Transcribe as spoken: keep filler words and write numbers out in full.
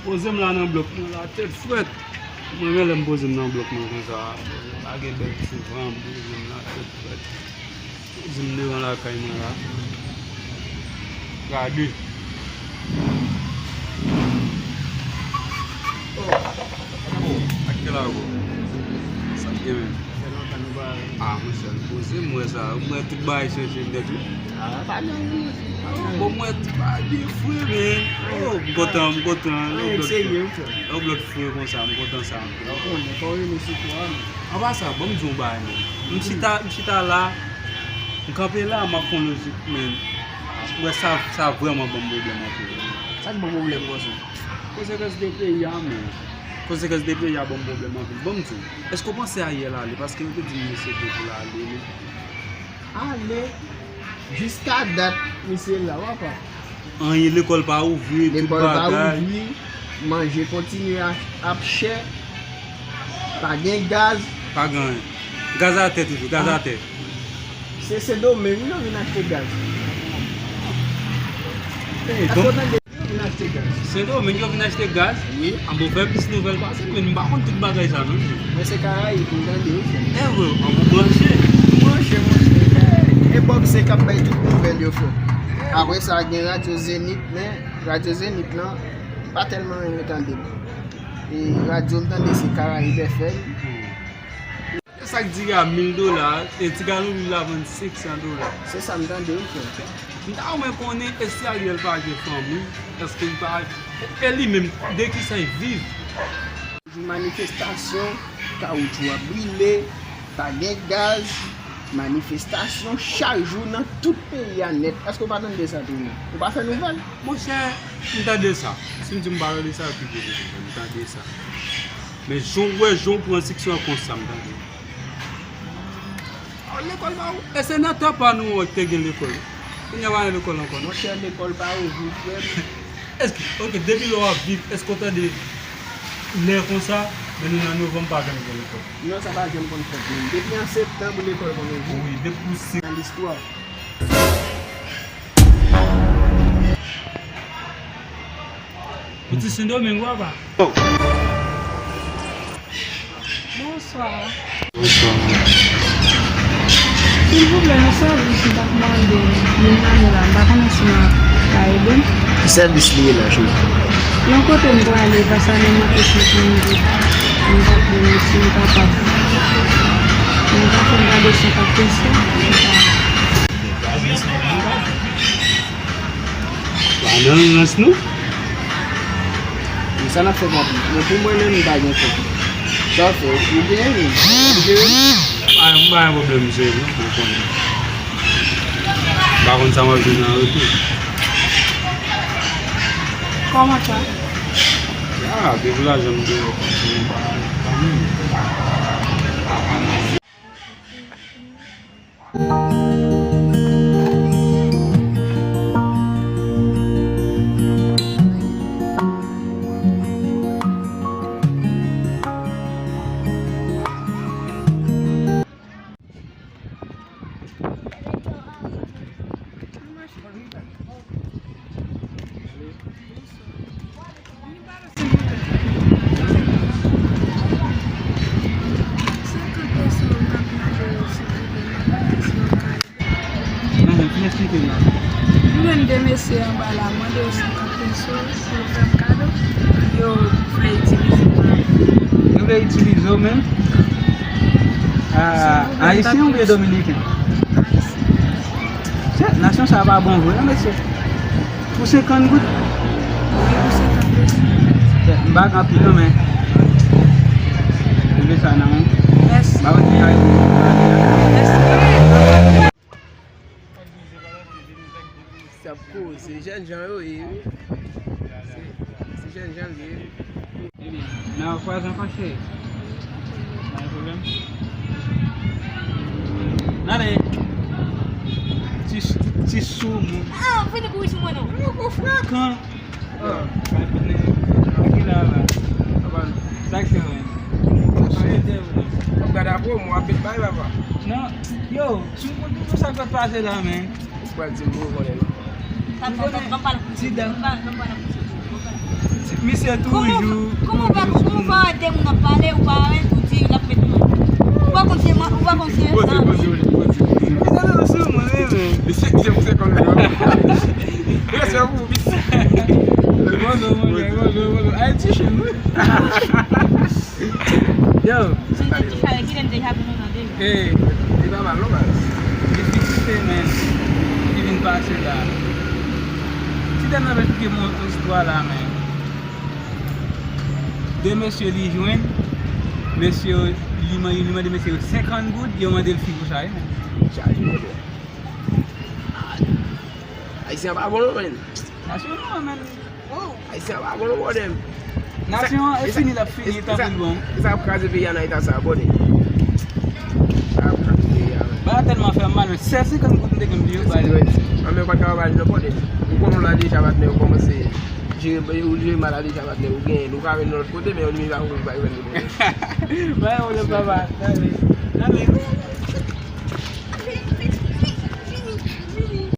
Poze m la nan blòk mwen la, tèt frèt. Mwen renmen lè m poze m nan blòk mwen konsa. Pa gen bèl ti van, m poze m la, tèt frèt. Poze m devan lakay mwen la. Gade. Oh, ak kèl ago? Sa k gen menm? Fè lontan nou pa wè. Ah, monchè, m poze m wè sa. M wè tout bagay chanje nèt, wi. Ah, pa gen anyen. Bon, m wè tout bagay byen fre, men. Oh, m kontan, m kontan. Anyen serye, wi, frè. Yon blòt fre konsa, m kontan sa. Ou konnen, fò w rele sou kò a, men. Anba sa, ban m di w yon bagay, men. M chita, m chita la, m kanpe la, m ap fè yon lojik, men. M wè sa, sa vrèman ban m pwoblèm anpil. Sa k ban w pwoblèm konsa? Konsekans de peyi a, men. Konsekans de peyi a ban m pwoblèm anpil. Ban m di w, èske w panse Ariel ale? Paske yo te di m misye te pou l ale, men. Ale. Jiska dat, misye la, w ap wè. Anyen, lekòl pa ouvri, tout bagay. Lekòl pa ouvri, manje kontinye ap, ap chè, pa gen gaz. Pa gen anyen. Gaz atè toujou, gaz atè. Se Sendomeng wi yo vin achte gaz. Èske w tande? Sendomeng yo vin achte gaz? Wi. An bon, fè plis nouvèl pase m, men m pa konn tout bagay sa non. Men se Karayib m tande wi, frè. E vre, an bon branche. M branche, monchè. E Bob se k ap bay tout nouvèl yo, frè. Apre sa, gen Radyo Zenith, men Radyo Zenith lan, m pa tèlman renmen tande l. E radyo m tande se Karayib F M. E sa k di a mil dola, e ti galon lwil la vann senk san dola. Se sa m tande wi, frè. M ta renmen konnen, èske Ariel pa gen fanmi? Èske l pa, e li menm, de kisa l viv? Jou manifestasyon, kawoutchou ap brile, pa gen gaz, manifestasyon chak jou nan tout peyi a nèt. Èske w pa tande sa tou, non? Ou pa fè nouvèl? Monchè, m tande sa. Si m di m pa tande sa, yo pi vye ke m tande sa. Men jan w wè, jan w pran siksyon an konsa, m tande. Lekòl pa ou. E se nan tan pa nou an te gen lekòl. Kounye a pa gen lekòl ankò, non? Monchè, lekòl pa ouvri, frè m. Èske, ok, depi lè w ap viv, èske w tande lè konsa, men nou nan novanm pa janm gen lekòl? Non, sa pa janm konn fèt menm. Depi an septanm, lekòl konn ouvri. Wi, depi pou se nan listwa. Ou ti Sendomeng, papa? Bonswa. Bonswa. Silvouplè, yon sèvis m t ap mande moun nan la, m pa konnen si n ap ka ede m. Ki sèvis li ye la, cheri? Yon kote m prale, pase nan manke senk mil goud. M t ap vle si m kapab, m ta fè m gade san kat peso. Pa nan rans nou. Sa n ap fè, papi? Men pou mwen menm, m pa gen kòb. Sa w fè? Ou gen, ou gen? Pa, m pa gen pwoblèm, mesye, non, ou konnen. M pa konn sa m ap jwenn an retou. Kòman sa? Ya, depi lajan m te, m pa, m pa menm. Senkant peso m t ap mande yo, silvouplè, m ap mande si yo ka ede. Mwen menm, ki eksplike m nan? M jwenn de mesye anba la, mande yo senkant peso pou yo fè m kado. Yo vle itilize m. Yo vle itilize w menm? Ah, ayisyen oubyen dominiken? Ayisyen. Chè, nasyon sa a pa bon vre, non, mesye. Pou senkant goud? Wi, pou senkant goud. M pa gen anpil, non, men. Mwen vle sa nan men w. Mèsi. M pa konn ki kay. Mèsi. Sa ap koze, jèn jan yo ye, wi. Se, se jèn jan yo ye. Nan kwaze ankò, cheri. Pa gen pwoblèm. N ale. Ti, ti sou moun. Ah, vini kouri sou mwen, non. Yo, gwo frekan. Oh, pa vini. Ki la, la? Papa, sa k se, wi? Papa, ede, wi. Ou gade apre, mwen ap vin bay, papa. Non, yo, sou moun, tout sa k ap pase la, men. Ou pral di m pou ou konnen, non? Ban m pale pou ti dam. Ban m pale pou ti dam. Misye toujou. Kòman w fè, kòman w fè wè de moun ap pale, ou pa wè, ou di l ap met mwen? Ou pa konn se mwen, ou pa konn se sa. Poze, poze, poze. Misye toujou sou mwen, wi, men. Misye di se pou se konn mwen. Respè pou ou, misye. Bonjou, bonjou, bonjou, bonjou. Ay, ti chen, wi. Yo. Se te ti chale ki lè m te jape nou nan de. Ey, li pa mal non, baz. Difikilte, men, ki vin pase la. Ti dam nan ap esplike m yon istwa la, men. De mesye li jwenn, mesye yo, li man-, li mande mesye yo senkant goud, yo mande l fi pou sa, wi, men. Chaje, brother. Ayisyen pa bon non, men. Nasyon nou an, men. Ayisyen pa bon non, brother. Nasyon an, e fini l ap fini, e tankou l bon. E sa k ap kraze peyi a nan eta sa, brother. Sa k ap kraze peyi a, men. Bagay tèlman fè m mal, men sèl senkant goud m te gen m di yo ba li. An, men yo pa t ka ba li non, brother. Ou konnen w la deja, patnè, yo kòmanse jere, ou jere mal la deja, patnè, ou genyen l, ou ka vin nan lòt kote, men yo di m pa pou pa jwenn li, brother. Bay yon lòt papa, tande. Tande.